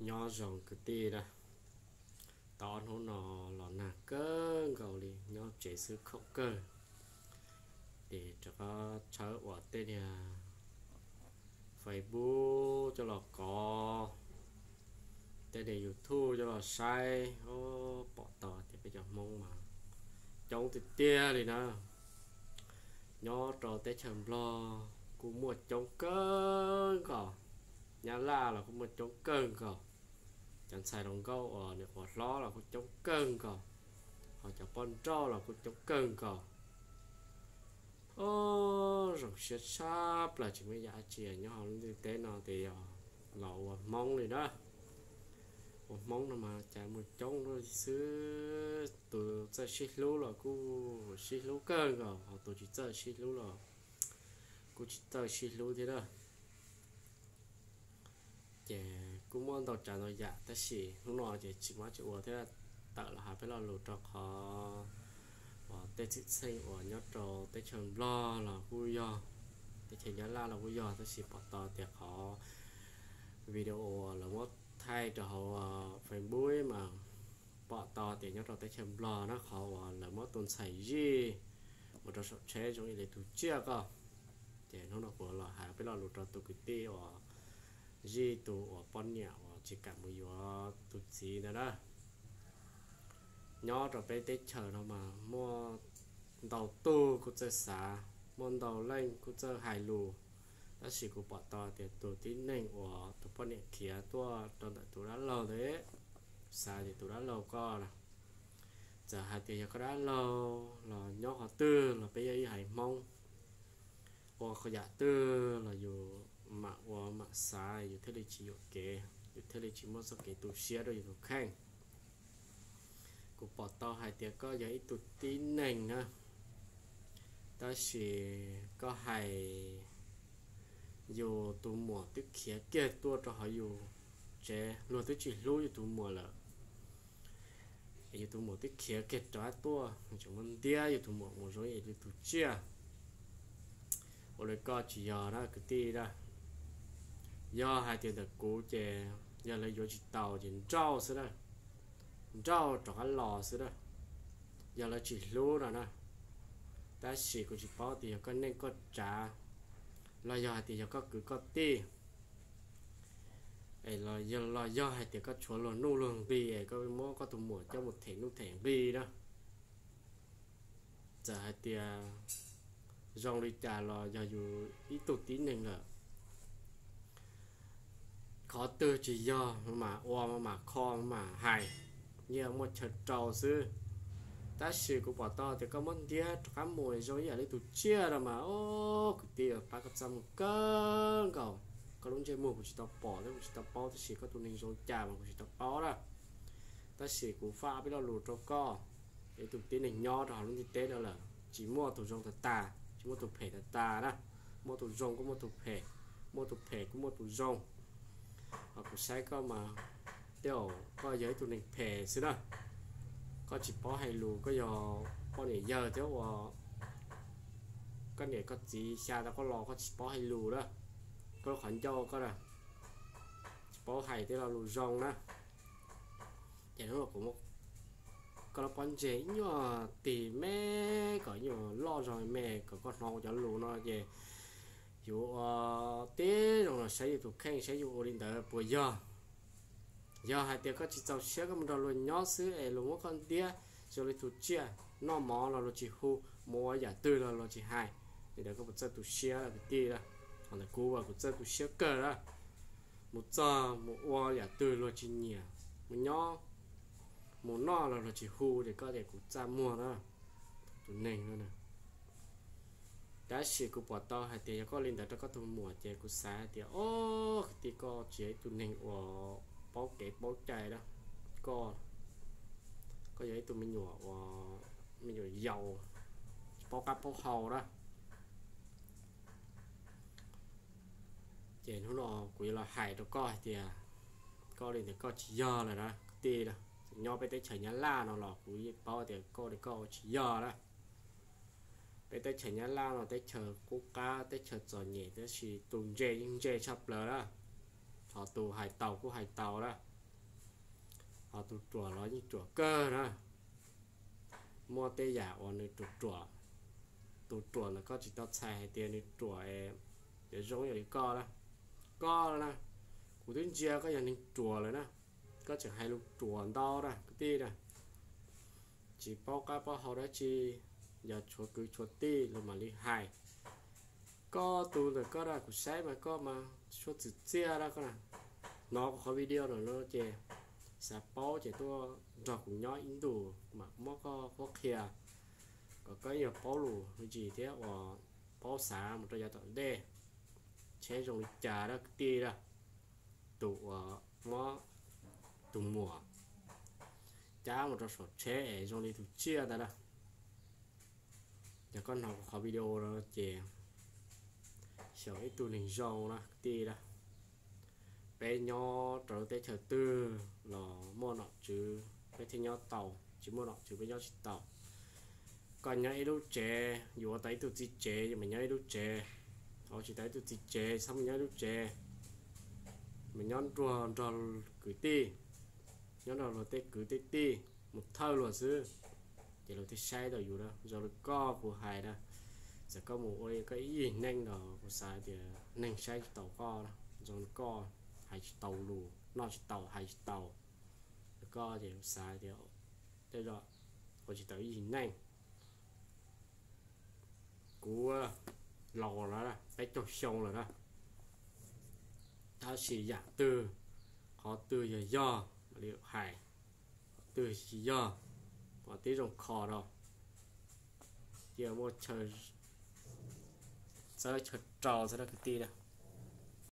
Nyob zoo kwv tij na, tau ob hnub no los nag kawg nkaus li, nyob tsev xwb khoom kawg. Ces rov qab tshawb uas tej niag Facebook coj los kov, tej niag YouTube coj los saib, pom tau tias peb cov Hmoob mas coob tiag tiag li na. Nyob rau teb chaws Nplog kuj muaj coob kawg nkaus, Nyab Laj los kuj muaj coob kawg nkaus, cov ntxhais hluas nkauj uas niam uas hlob los kuj coob kawg nkaus, ho cov poj nrauj los kuj coob kawg nkaus. Zoo siab tshaj plaws, tsis muaj ib yam dab tsi nyob hauv lub ntiaj teb no tias yog los ua Hmoob li na. Ua Hmoob no mas cas muaj coob luaj xwb, tus txawj sib hlub los kuj sib hlub kawg nkaus, ho tus tsis txawj sib hlub los kuj tsis txawj sib hlub thiab na. Ces kuj muaj ntau tsav ntau yam tab sis hnub no ces tsis muaj dab tsi ua thiab, tawm los hais peb lo lus rau qhov uas tej txheej txheej uas nyob rau teb chaws Nplog los kuj yog, teb chaws Nyab Laj los kuj yog, tab sis pom tau tias qhov video uas lawv muab thaij rau hauv Facebook mas pom tau tias nyob rau teb chaws Nplog na, qhov uas lawv muab tus ntxhais zij mus rau saum tsheb zoo ib li tus tsiaj ko. Ces hnub no kuv los hais peb lo lus rau tus kwv tij uas zij tus uas poj niam uas tsis kam mus yuav tus txiv ntawd na. Nyob rau peb teb chaws no mas muaj ntau tug kuj txawj xav, muaj ntau leej kuj txawj hais lus, tab sis kuv pom tau tias tus tib neeg uas tus poj niam khiav tuaj rau ntawm tus dab laug ntawd, xav tias tus dab laug ko, txawm hais tias yog koj dab laug los nyob qhov twg los peb yog ib haiv Hmoob, ua qhov yam twg los yus mam ua mam xav, yus thiaj li tsis yuam kev, yus thiaj li tsis muaj txoj kev tu siab rau yus tus kheej. Kuv pom tau hais tias koj yog ib tug tib neeg na, tab sis koj hais yus tus muam twb khiav kiag tuaj rau hauv yus tsev, luag twb tsis hlub yus tus muam lawm, yus tus muam twb khiav kiag rov qab tuaj, tseem muab ntiab yus tus muam mus zoo ib yam li tus tsiaj. Ua li koj tsis yog na kwv tij na. Yog hais tias ntawm kuv ces yog lawv yuav tsis tau ces nrauj xwb na, nrauj rov qab los xwb na, yog lawv tsis hlub no na. Tab sis kuv tsis paub tias yog koj neej koj tsav, los yog hais tias yog koj kwv koj tij, los yog hais tias koj tshuav luag nuj luag nqi es koj muab koj tus muam coj mus them nuj them nqi na. Txawm hais tias zoo li cas los yog yus ib tug tib neeg lawm, qhov twg tsis yog mam ua mam kho mam hais, yeej muaj chaw rau xwb. Tab sis kuv pom tau tias koj muab ntiab rov qab mus zoo ib yam li tus tsiaj no mas, o, kwv tij, pab koj txaj muag kawg nkaus. Koj lub ntsej muag kuv tsis tau pom thiab kuv tsis tau paub, tab sis koj tus neeg zoo cas mas kuv tsis tau paub na. Tab sis kuv faj peb lo lus rau koj, ib tug tib neeg nyob rau hauv lub ntiaj teb no lawm tsis muaj tus zoo tag tas, tsis muaj tus phem tag tas na. Muaj tus zoo kuj muaj tus phem, muaj tus phem kuj muaj tus zoo. Ho kuv saib koj mas tej zaum koj yog ib tug neeg phem xwb na. Koj tsis paub hais lus, koj yog poj niam yawg thiab uas koj niam koj txiv xya tau koj los koj tsis paub hais lus na. Koj lub qhov ncauj koj na, tsis paub hais tej lo lus zoo na. Ces hnub no kuv muab koj lub pob ntseg ib nyuag tig me, kom ib nyuag loj zog me kom koj hnov kuv cov lus no ces yus ua tib zoo los saib yus tus kheej saib yus ua li ntawd puas yog. Yog hais tias koj tsis txaus siab koj mus nrog luag nyob xwb es luag muab koj ntiab zoo li tus tsiaj, noj mov los luag tsis hu, mus ua yam twg los luag tsis hais, li ntawd koj puas txawj tu siab lawm kwv tij na? Ho ntawm kuv as kuv txawj tu siab kawg na. Mus txog mus ua yam twg luag tsis nyiam, mus nyob mus noj los luag tsis hu ces koj tias kuv txaj muag na, tus neeg no na. Tab sis kuv pom tau hais tias yog koj li ntawd rau koj tus muam ces kuv xav hais tias, o, kwv tij, koj tsis yog ib tug neeg uas paub kev paub cai na. Koj, koj yog ib tug me nyuam uas me nyuam yaus, tsis paub qab paub hau na. Ces hnub no kuv yuav los hais rau koj hais tias koj li ntawd koj tsis yog lawm na kwv tij. Nyob peb teb chaws Nyab Laj no los kuv yeej paub tias koj li koj ua tsis yog na. Peb teb chaws Nyab Laj no teb chaws qub qab, teb chaws txom nyem, tab sis tus ntse yeej ntse tshaj plaws na. Ho tus hais taus kuj hais taus na, ho tus ruam los yeej ruam kawg na. Muaj tej yam uas nws ruam ruam, tus ruam ntawm koj tsis tau txhais hais tias nws ruam, cov zoo yam li koj na, koj na, kuv twb ntsia koj yog neeg ruam lawm na, koj tseem hais lus ruam ntau na kwv tij na. Tsis paub qab paub hau dab tsi, yog tshuav kwv tshuav tij los mam li hais. Koj tus ntawm koj na kuv saib mas koj mas suab txwm txiaj na koj na. Hnov kuv qhov video no ces xav paub ces tuaj nrog kuv nyob ib ntus mam muab koj qhuab qhia kom koj ib yam paub lus me ntsis thiab uas paub xav mus rau yav tom ntej, tsheb zoo li cas dab kwv tij na. Tus uas muab tus muam cab mus rau saum tsheb es zoo li tus tsiaj ntawd na. Yog koj hnov kuv qhov video no ces xyaum ib tug neeg zoo na kwv tij na. Peb nyob rau lub teb chaws twg los muaj nom tswv peb thiaj nyob tau, tsis muaj nom tswv peb nyob tsis tau. Koj nyob ib lub tsev, yus ua tau ib tug txiv tsev yus mas nyob ib lub tsev, ho tsis tau ib tug txiv tsev txhob mus nyob ib lub tsev, mas nyob nruag nrog kwv tij, nyob nrog luag tej kwv tej tij mus thawj luag xwb, ces luag thiaj saib tau yus na. Zoo li koj kuv hais na, txawm koj mus ua koj ib yig neej los kuv xav tias neeg saib tsis taus koj na. Zoo li koj hais tsis tau lus, noj tsis tau hais tsis tau, koj ces kuv xav tias tej zaum ua tsis tau ib yig neej. Kuv laus lawm, peb caug xyoo lawm na, tab sis yam twg, qhov twg yog yog mam li hais, qhov twg tsis yog, kom tib zoo kho rau, cia muaj chaw txawb chaw rau xwb na kwv tij na.